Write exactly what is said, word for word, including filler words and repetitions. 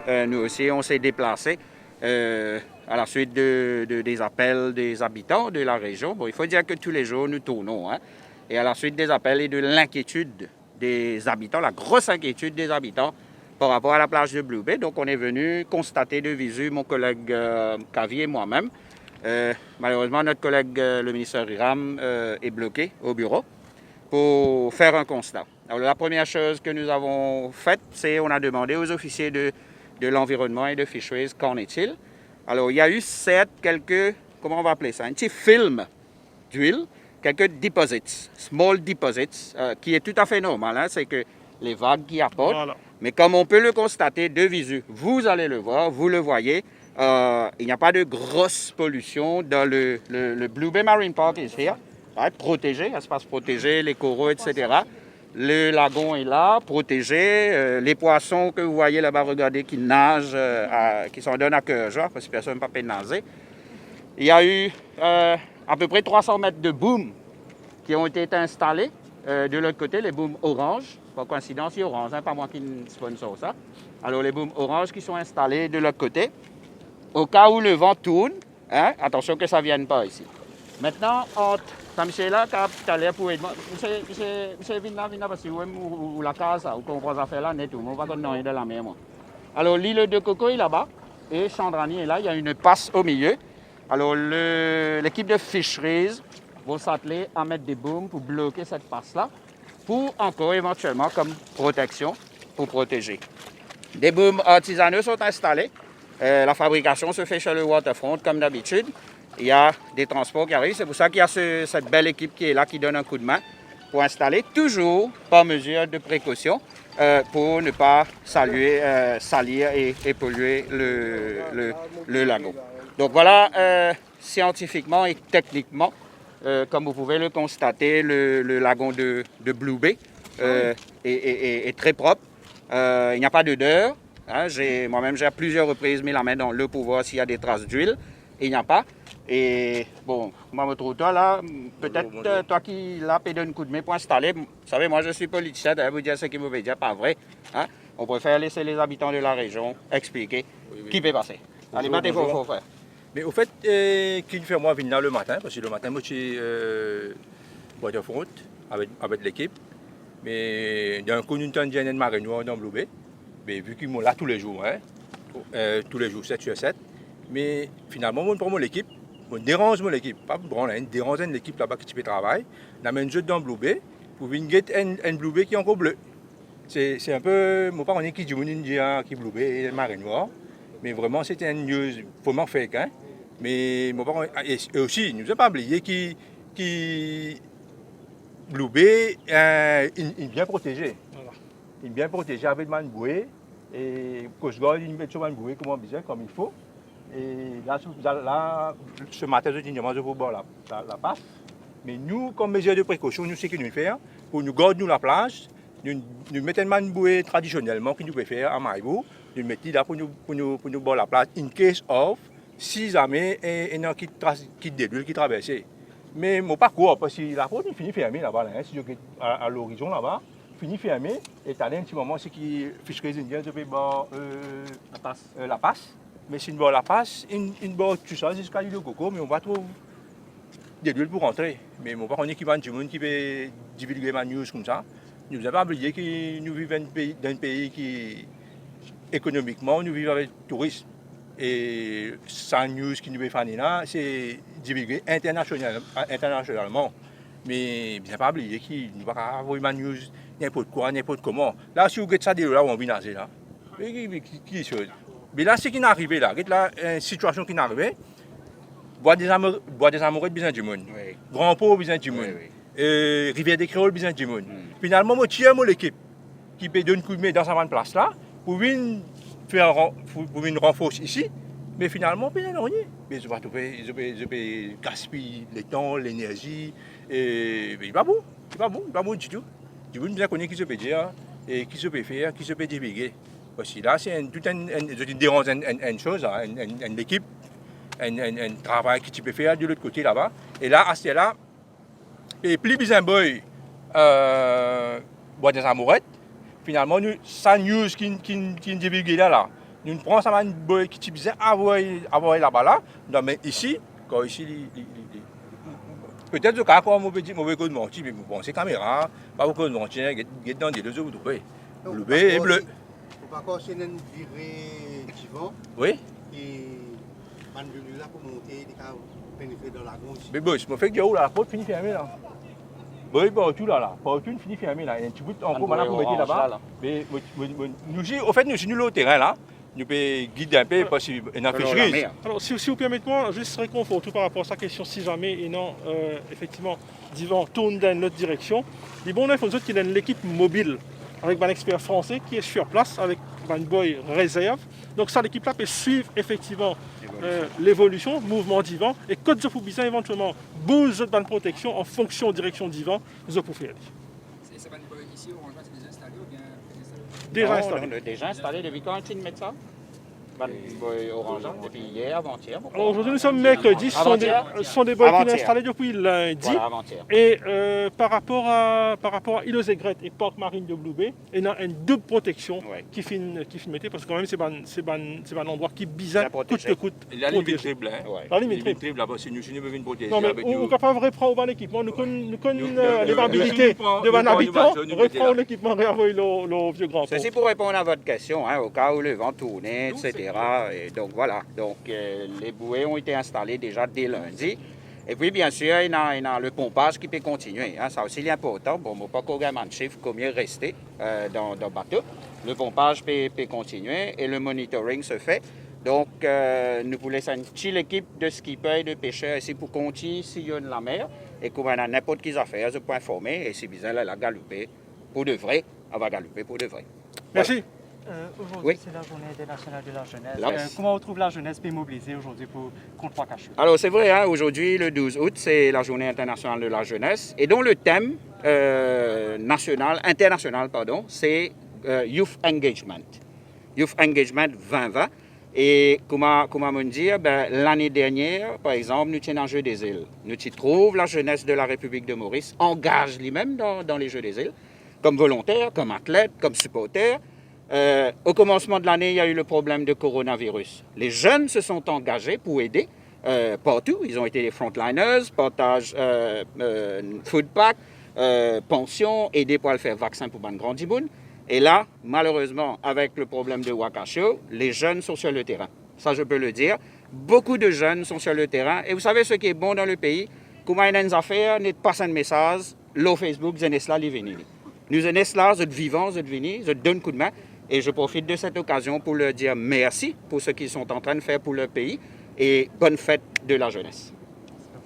Euh, nous aussi, on s'est déplacé, euh, à la suite de, de- des appels des habitants de la région. Bon, il faut dire que tous les jours, nous tournons, hein. Et à la suite des appels et de l'inquiétude des habitants, la grosse inquiétude des habitants par rapport à la plage de Blue Bay, donc on est venu constater de visu, mon collègue euh, Kavi et moi-même. Euh, malheureusement, notre collègue, euh, le ministre Riram, euh, est bloqué au bureau pour faire un constat. Alors, la première chose que nous avons faite, c'est on a demandé aux officiers de, de l'environnement et de fisheries qu'en est-il. Alors, il y a eu certes quelques, comment on va appeler ça, un petit film d'huile, quelques deposits, small deposits, euh, qui est tout à fait normal, hein, c'est que les vagues qui apportent. Voilà. Mais comme on peut le constater de visu, vous allez le voir, vous le voyez, euh, il n'y a pas de grosse pollution dans le, le, le Blue Bay Marine Park is here, right? Protégé, espace protégé, les coraux, et cetera. Le lagon est là, protégé. Euh, les poissons que vous voyez là-bas, regardez, qui nagent, euh, à- qui s'en donnent à cœur joie, parce que personne ne peut nager. Il y a eu euh, à peu près trois cents mètres de boom qui ont été installés euh, de l'autre côté, les booms orange. Par coïncidence, c'est orange, hein, pas moi qui sponsor ça. Alors, les booms orange qui sont installés de l'autre côté, au cas où le vent tourne, hein, attention que ça vienne pas ici. Maintenant, entre sa misie la, ki taler pou ed mwa. Misie, misie, misie, vinn la, vinn la, parski ou mem ou, ou, ou lakaz sa, ou konpran zafer la net, ou, mo pa konn nanye dan lamer, mwa. Alors, l'île de Coco est là-bas, et Chandrani est là, il y a une passe au milieu. Alors, le- l'équipe de fisheries vont s'atteler à mettre des booms pour bloquer cette passe-là, pour encore éventuellement comme protection, pour protéger. Des booms artisanaux sont installés. Euh, la fabrication se fait sur le waterfront, comme d'habitude. Il y a des transports qui arrivent. C'est pour ça qu'il y a ce- cette belle équipe qui est là, qui donne un coup de main pour installer, toujours par mesure de précaution, euh, pour ne pas saluer, euh, salir et, et polluer le, le- le lagon. Donc voilà, euh, scientifiquement et techniquement, euh, comme vous pouvez le constater, le, le lagon de, de Blue Bay, euh, est, est- est- est très propre. Euh, il n'y a pas d'odeur. Hein, j'ai- moi-même, j'ai à plusieurs reprises mis la main dans l'eau pour voir s'il y a des traces d'huile. Il n'y a pas. Et bon, moi, je trouve toi là, peut-être, bonjour, bonjour, euh, toi qui là, peux donner un coup de main pour installer. Vous savez, moi, je suis politicien, d'ailleurs, vous dire ce qui vous veut dire, pas vrai. Hein? On préfère laisser les habitants de la région expliquer qui peut passer. Allez, bonjour, battez vos faux frères. Me ofet, eh, ki finn fer mwa vinn la lematin, parski lematin mo ti, eh, waterfront avek, avek lekip. Me dan kou nou tann dir ena enn mare nwar dan Blue Bay. Me vi ki mo la toulezour, hein, eh, toulezour, set sir set. Me finalman, mo pran mo lekip, mo deranz mo lekip, pa pran la, deranz enn lekip laba ki ti pe travay, nou amenn zot dan Blue Bay pou vinn get enn, enn Blue Bay ki ankor ble. Se, se enn pe, mo pa kone ki dimoun inn dir ki Blue Bay mare nwar, me vreman se ti enn news vreman fake, hein. Me mo pa kone, e, e osi, nou pa bliye ki, ki Blue Bay, eh, inn, inn bien proteze. Voilà. Inn bien proteze avek bann boue, e Coast Guard inn met so bann boue kouma bizin, comme il faut. E la, la, se matin, zot inn demann zot pou bar la, la, lapas. Me nou, kom mezir de prekosion, nou seki nou fer, pou nou gard nou laplaz, nou, nou met enn bann boue tradisionelman ki nou pe fer a Mahe Bourg, nou met li la pou nou, pou nou, pou nou bar laplaz in case of, si zame e, ena ki tras, ki delwil ki traverse. Me mo pa krwar, parski laport inn fini ferme laba la, hein, si zot get a, a lorizon laba, fini ferme, e talè enn ti moman, seki Fisheries inn dir zot pe bar, eh, lapas. Eh, lapas. Me si inn bar lapas, inn, inn bar tou sa ziska Ile Coco, me mo pa trouv delwil pou rantre. Me mo pa kone ki bann dimoun ki pe divilge bann news koumsa. Nou bizin pa bliye ki nou viv enn pei, dan enn pei ki, ekonomikman, nou viv avek touris. E sa news ki nou pe fer la, se divilge internasional, internasionalman. Me bizin pa bliye ki nou pa kapav avoy bann news ninport kwa, ninport koman. La, si ou get sa delo la, ou anvi naze la. Me ki, ki, ki, ki soz? Me la, seki inn arive la, get la, eh, sitiasion ki inn arive, Bwa de Zamo-, Bwa de Zamoret bizin dimoun. Wi. Gran Por bizin dimoun. Wi, wi. Eh, Rivière des Créoles bizin dimoun. Hmm. Finalman, mo tir mo lekip ki pe donn koudme dan sa bann plas la, pou vinn fer ran-, pou, pou vinn ranfors isi, me finalman, pena nanye. Me zot pa trouve, zot pe, zot pe gaspiy letan, lenerzi, e, me li pa bon, li pa bon, li pa bon ditou. Dimoun bizin kone ki zot pe dir, e ki zot pe fer, ki zot pe divilge. Parski la, se enn, tou enn, enn, zot inn deranz enn, enn, enn soz, enn, enn, enn lekip, enn, enn, enn travay ki ti pe fer de lot kote laba. E la, aster la, e pli bizin boy, eh, Bwa de Zamoret. Finalman, nou, sa news ki, ki, ki divilge la, la, Nou pran sa bann boy ki ti bizin avoy, avoy laba la, nou amenn isi, kan isi li, li, li, li. Petet zot kapav krwar mo pe dir, mo pe koz manti, me mo panse kamera, pa pou koz manti, hein, get, get dan dilo zot pou trouve. Non, Blue Bay e ble. Ou pa krwar si ena enn vire divan, wi, ki bann lili la pou monte, li kapav penetre dan lagorz. Me boy, mo fek dir ou la, laport fini ferme la. Boy, partou la, la, partou fini ferme la. Enn ti bout ankor, bann boy la pou mete oranz laba. La, la. Me, mo, mo, mo, nou si, anfet, nou si nou lor terin la, nou pe gid inpe, parski ena fisheries. Alor, si, si ou permet mwa, zis rekonfort ou par rapor a sa kestion, si zame, e non, euh, efektivman, divan tourn dan enn lot direksion. Li bon, nou finn dir ki ena enn lekip mobil avek bann exper franse ki est sur place avek bann boy rezerv. Donk sa lekip la pe swiv efektivman, euh, levolision, mouvman divan, e kot zot pou bizin evantielman bouz zot bann proteksion an fonksion direksion divan, zot pou fer li. Se, se bann boy isi, Orange la, ti deza instale oubien deza instale? Deza instale. Non, non, deza instale. Depi kan ti met sa? Bann boy Orange la, depi yer, avantier, mo krwar. Alors aujourd'hui nous sommes mercredi, ce sont des, ce sont des boys qui sont installés depuis lundi. Voilà, avantier. Et, euh, par rapport à, par rapport à Îlots et Grettes et Parc Marine de Blue Bay, ena enn doub proteksion ki finn, ki finn mete, parski kanmem se bann, se bann, se bann landrwa ki bizin kout ke kout proteze. E lalim vinn trib la, hein. Wi. Lalim vinn trib la, parski nou, si nou pe vinn proteze. Non, me avek ou, nou, ou kapav repran ou bann lekipman, nou konn, nou konn, euh, les mobilités de bann abitan, repran ou lekipman, reavoy lor, lor Vieux Grand Port. Ceci pour répondre à votre question, hein, au cas où le vent tournait, et cetera. Et donc voilà. Donc, euh, les bouées ont été installées déjà dès lundi. Et puis, bien sûr, ena, ena le pompage qui peut continuer, hein, sa osi li inportan. Bon, mo pankor gagn bann sif konbien reste, euh, dan, dan bato. Le pompage peut, peut continuer et le monitoring se fait. Donc, euh, nou pou les enn ti lekip de skipper e de pêcheurs isi pou kontign siyon lamer. E kouma ena ninport ki zafer, zot pou informe. E si bizin, la, la galoupe pour de vrai, on va galoper pour de vrai. Voilà. Merci. Euh, aujourd'hui, c'est la journée internationale de la jeunesse. Euh, comment on trouve la jeunesse mobilisée aujourd'hui pour, contre Wakachio? Alors, c'est vrai, hein, aujourd'hui, le douze août, c'est la journée internationale de la jeunesse. Et dont le thème, euh, national, international, pardon, c'est, euh, Youth Engagement. Youth Engagement vingt vingt. E kouma, kouma mo dir, ben, lane dernier, par exanp, nou ti ena Jeux des Îles. Nou ti trouv la jeunesse de la République de Maurice angaz limem dan, dan les Jeux des Îles, comme volontaire, comme athlète, comme supporter. Euh, au commencement de l'année, il y a eu le problème de coronavirus. Les jeunes se sont engagés pour aider, euh, partout. Ils ont été des frontliners, partage, euh, euh, food pack, euh, pension, aider pour aller faire vaccin pour bann gran dimoun. Et là, malheureusement, avec le problème de Wakachio, les jeunes sont sur le terrain. Ça, je peux le dire. Beaucoup de jeunes sont sur le terrain. Et vous savez ce qui est bon dans le pays? Kouma ena enn zafer, net pas enn mesaz lor Facebook, zenes la, li vini li. Nou zenes la, zot vivan, zot vini, zot donn koudmin. Et je profite de cette occasion pour leur dire merci pour ce qu'ils sont en train de faire pour leur pays et bonne fête de la jeunesse.